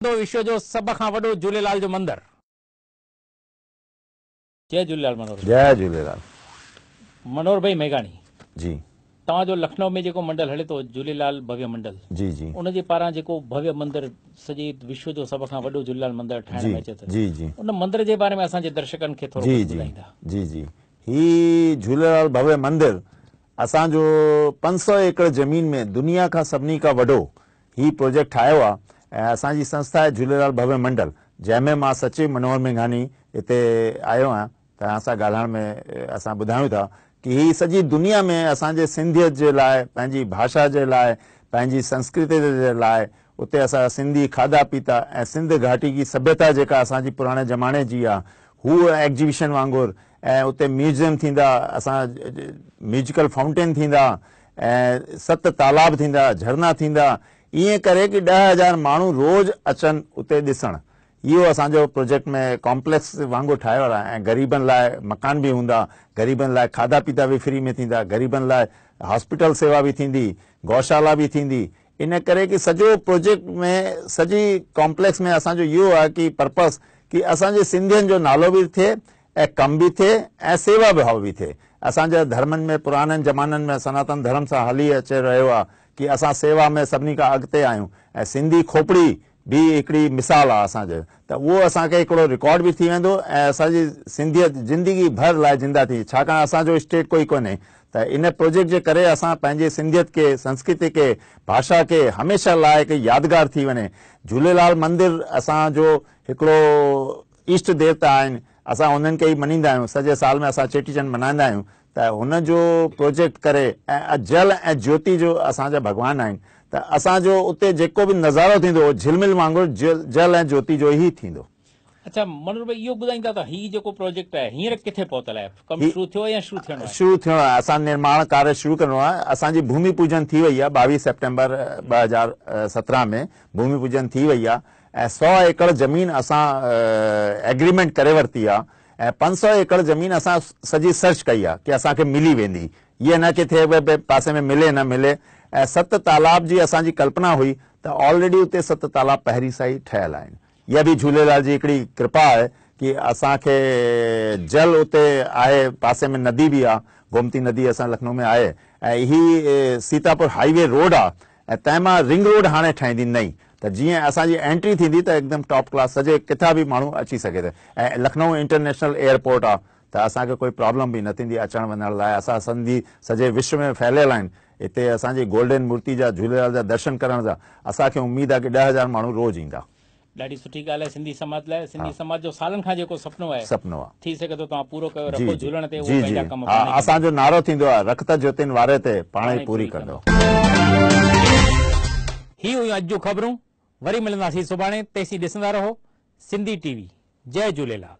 وشو جو سڀ کان وڏو جهوليلال جو مندر. جئي جهوليلال منور ڀائي. جئي جهوليلال. منور ڀائي ميگهاڻي. جي. توهان جو لکنؤ ۾ جيڪو منڊل هلي ٿو جهوليلال ڀويه منڊل. جي جي. ان جي پاران جيڪو ڀويه مندر سڄي وشو جو سڀ کان وڏو جهوليلال مندر ٺاهڻ ۾ اچي ٿو. جي جي. ان مندر جي باري ۾ اسان جي درشڪن کي ٿورو ڪجهه ٻڌائيندا. جي جي. هي جهوليلال ڀويه مندر اسان جو 500 ايڪڙ زمين ۾ دنيا کان سڀني کان وڏو هي پروجيڪٽ ٺاهيو آ ۽ اسان جي سنسٿا آهي جهوليلال ڀويه منڊل جنهن ۾ مان سچو منوهر مينگهاڻي هتي آيو آهيان توهان سان ڳالهائڻ ۾ اسان ٻڌايون ٿا ڪي هي سڄي دنيا ۾ اسان جي سنڌيت جي لاء پنهنجي ڀاشا جي لاء پنهنجي سنسڪرتي جي لاء اتي اسان جا سنڌي کاڌا پيتا ۽ سنڌ گهاٽي جي سڀيتا جيڪا اسان جي پراڻي زماني جي آ هو ايگزيبيشن وانگر ۽ اتي ميوزيم ٿيندا اسان ميوزيڪل فائونٽين ٿيندا ۽ ست تالاب ٿيندا، جهرنا ٿيندا، ائين ڪري ڪي 10,000 ماڻهو روز اچن اتي ڏسڻ. اهو اسان جو پروجيڪٽ ۾ ڪامپليڪس وانگر ٺاهيو آهي ۽ غريبن لاء مڪان به هوندا، غريبن لاء کاڌا پيتا به فري ۾ ٿيندا، غريبن لاء هاسپيٽل سيوا به ٿيندي، گوشالا به ٿيندي، ان ڪري ڪي سڄو پروجيڪٽ ۾ سڄي ڪامپليڪس ۾ اسان جو اهو آهي ڪي پرپس ڪي اسان جي سنڌين جو نالو به ٿئي ۽ ڪم به ٿئي ۽ سيوا ڀاو به ٿئي. اسان جا ڌرمن ۾ پراڻن زمانن ۾ سناتن ڌرم سان هلي اچي رهيو آ ڪي اسان سيوا ۾ سڀني کان اڳتي آهيون ۽ سنڌي کوپڙي به هڪڙي مثال آ اسان جو ته اهو اسان کي هڪڙو رڪارڊ به ٿي ويندو ۽ اسان جي سنڌيت زندگي ڀر لاء زنده ٿي ڇاڪاڻ اسان جو اسٽيٽ ڪوئي ڪونهي ته ان پروجيڪٽ جي ڪري اسان پنهنجي سنڌيت کي سنسڪرتي کي ڀاشا کي هميشه لاء هڪ يادگار ٿي وڃي جهوليلال مندر اسان جو هڪڙو اشٽ ديوتا آهن اسان انهن کي ئي مڃيندا آهيون سڄي سال ۾ اسان چيٽي چنڊ ملهائيندا آهيون ته هن جو پروجيڪٽ ڪري ۽ جل ۽ جيوتي جو اسان جا ڀڳوان آهن ته اسان جو اتي جيڪو به نظارو ٿيندو اهو جهلمل وانگر جل ۽ جيوتي جو ئي ٿيندو. اڇا منور ڀائي اهو ٻڌائيندا ته هي جيڪو پروجيڪٽ آهي هينئر ڪٿي پهتل آهي ڪم شروع ٿيو آهي يا شروع ٿيڻو آهي؟ شروع ٿيڻو آهي اسان نرماڻ ڪاريه شروع ڪرڻو آهي اسان جي ڀومي پوجن ٿي وئي آهي 22 سيپٽمبر 2017 ۾ ڀومي پوجن ٿي وئي آهي ۽ 100 ايڪڙ زمين اسان ايگريمينٽ ڪري ورتي آ ۽ 500 ايڪڙ زمين اسان سڄي سرچ ڪئي آ ڪي اسان کي ملي ويندي ائين نه ڪي ٿئي پاسي ۾ ملي نه ملي ۽ ست تالاب جي اسان جي ڪلپنا هئي ته آلريڊي اتي ست تالاب پهرين سان ئي ٺهيل آهن اها به جهوليلال جي هڪڙي ڪرپا آهي ڪي اسان کي جل اتي آهي پاسي ۾ ندي به آ گومتي ندي اسان لکنو ۾ آهي ۽ هي سيتاپور هائي وي روڊ آ ۽ تنهن مان رنگ روڊ هاڻي ٺهندي نئين ته جيئن اسان جي انٽري ٿيندي ته هڪدم ٽاپ ڪلاس سڄي ڪٿان به ماڻهو اچي سگهي ٿو ۽ لکنؤ انٽرنيشنل ايئرپورٽ آ ته اسان کي ڪوئي پرابلم به نه ٿيندي اچڻ وڃڻ لاء اسان سنڌي سڄي وشو ۾ ڦهليل آهن هتي اسان جي گولڊن مورتي جا جهوليلال جا درشن ڪرڻ جا اسان کي اميد آ ڪي 10,000 ماڻهو روز ايندا. ڏاڍي سٺي ڳالهه آهي سنڌي سماج لاء سنڌي سماج جو سالن کان جيڪو سپنو آهي سپنو آ ٿي سگهي ٿو توهان پورو ڪيو جي رکو جي جهولڻ تي اهو جي جي پنهنجا ڪم ها پاڻ ئي اسان ڪندو. جو نعرو ٿيندو آ رک ته جيوتين واري تي پاڻ ئي پوري ڪندو. هي هيون اڄ جون خبرون وري ملنداسين سڀاڻي تيسين ڏسندا رهو سنڌي ٽي وي جئي جهوليلال.